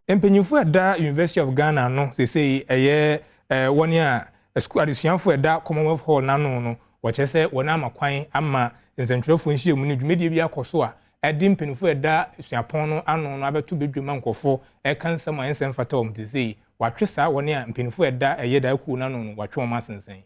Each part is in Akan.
Mpanyinfo a ɛda University of Ghana no seesei ɛyɛ wɔn a sukuu adesuafo a ɛda Commonwealth Hall n'ano no, wɔkyerɛ sɛ wɔn ama kwan ama nsɛntwerɛfoɔ nhyiamu ne dwumadie bi akɔ so a ɛde mpanyinfo a ɛda suapɔn no ano no abɛto badwam ma nkurɔfoɔ ɛka nsɛm a ɛnsɛm fata wɔn. Seesei wɔatwe saa wɔn a mpanyinfo a ɛda ɛyɛ da kuo n'ano no, wɔatwe wɔn asensɛn.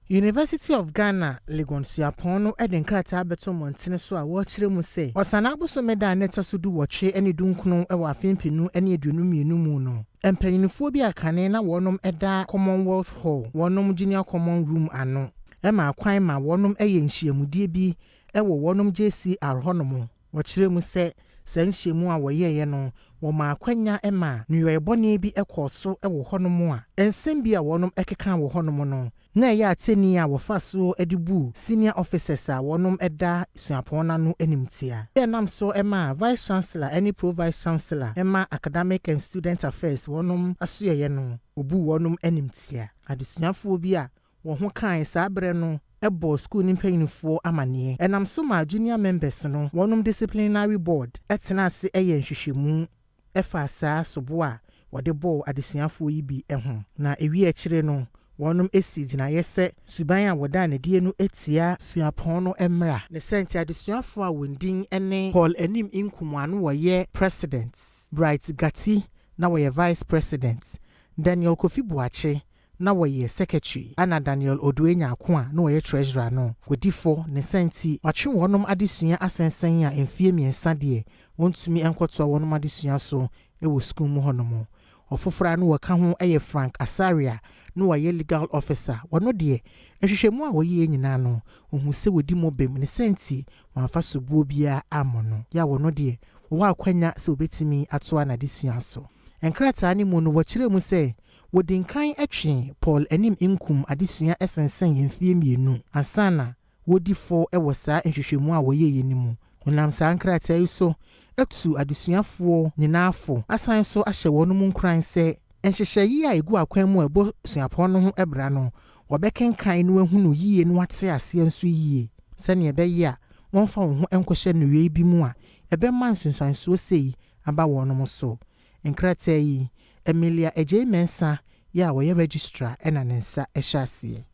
University of Ghana Legon Suapɔn no de nkrataa bɛto mmɔntene so a wɔrekyerɛ mu sɛ ɔsane abosome da a ne ɛtɔ so 18 ne 19 wɔ afe 2022 mu no, mpanyinfoɔ bi a kane na wɔnom da Commonwealth Hall, wɔnom Junior Common Room ano, ma kwan ma wɔnom yɛ nhyiamudie bi wɔ wɔnom JCR hɔnom. Wɔkyerɛ mu sɛ saa nhyiamu a wɔyɛeɛ no, wɔma akwanya ma nneyɔe bɔne bi kɔɔ so wɔ hɔnom a nsɛm bi a wɔnom keka wɔ hɔnom no na ɛyɛ atɛni a wɔfa so de bu senior officers a wɔnom da suapɔn n'ano animtia. Ɛnam so ma Vice Chancellor ne Pro Vice Chancellor ma Academic and Student Affairs wɔnom asoɛeɛ no, obu wɔnom animtia. Adesuafoɔ bi a wɔn ho kae saa berɛ no bɔ sukuu no mpanyinfoɔ amanneɛ. Ɛnam so ma junior members no wɔnom disciplinary board tena ase yɛ nhwehwɛmu ɛfa saa sobo a wɔde bɔɔ adesuafoɔ yi bi ho, na ewie akyire no, wɔnom esi gyinaeɛ sɛ suban a wɔda n'adie no etia suapɔn no mmra ne sɛ nti adesuafoɔ a wɔn din ne Paul Anim Nkum ano wɔyɛ president, Bright Gati na wɔyɛ vice president, Daniel Kofi Boakye na wɔyɛ secretary, ana Daniel Odue Nyako a na wɔyɛ treasurer no, wɔdi fɔ ne nsa nti wɔatwe wɔnom adesua asensɛn a mfie 3 deɛ wɔntumi nkɔtoa wɔnom adesua so wɔ sukuu mu hɔnom. Ɔfoforɔ a no wɔka ho yɛ Frank Asaria na wɔyɛ legal officer. Wɔno deɛ, nhwehwɛmu a wɔyɛɛ nyinaa no, ohun sɛ wɔdi mu bem ne sɛ nti wɔamfa sobuo biara ammɔ no yɛ a wɔno deɛ wɔwɔ akwanya sɛ wɔbɛtumi atoa n'adesua so. Nkrataa no mu no, wɔkyerɛ mu sɛ wɔdi nkan twe Paul Anim Nkum adesua sensɛn mfie 2 ansa na wɔdi fɔ wɔ saa nhwehwɛmu a wɔyɛeɛ no mu. Wɔnam saa nkrataa yi so atu adesuafoɔ nyinaa fo, asan so ahyɛ wɔn mu nkuran sɛ nhyehyɛeɛ a ɛgu akwan mu a ɛbɔ suapɔn no ho bra no, wɔbɛkenkan no ahunu yie no, ate aseɛ nso yie, sɛnea ɛbɛyɛ a wɔmfa wɔn ho nkɔhyɛ nnua bi mu a ɛbɛma nsunsuansoɔ sei aba wɔn so. Nkrataa yi, Emilia Agyei Mensah yɛ a wɔyɛ registrar, ɛna ne nsa hyɛ aseɛ.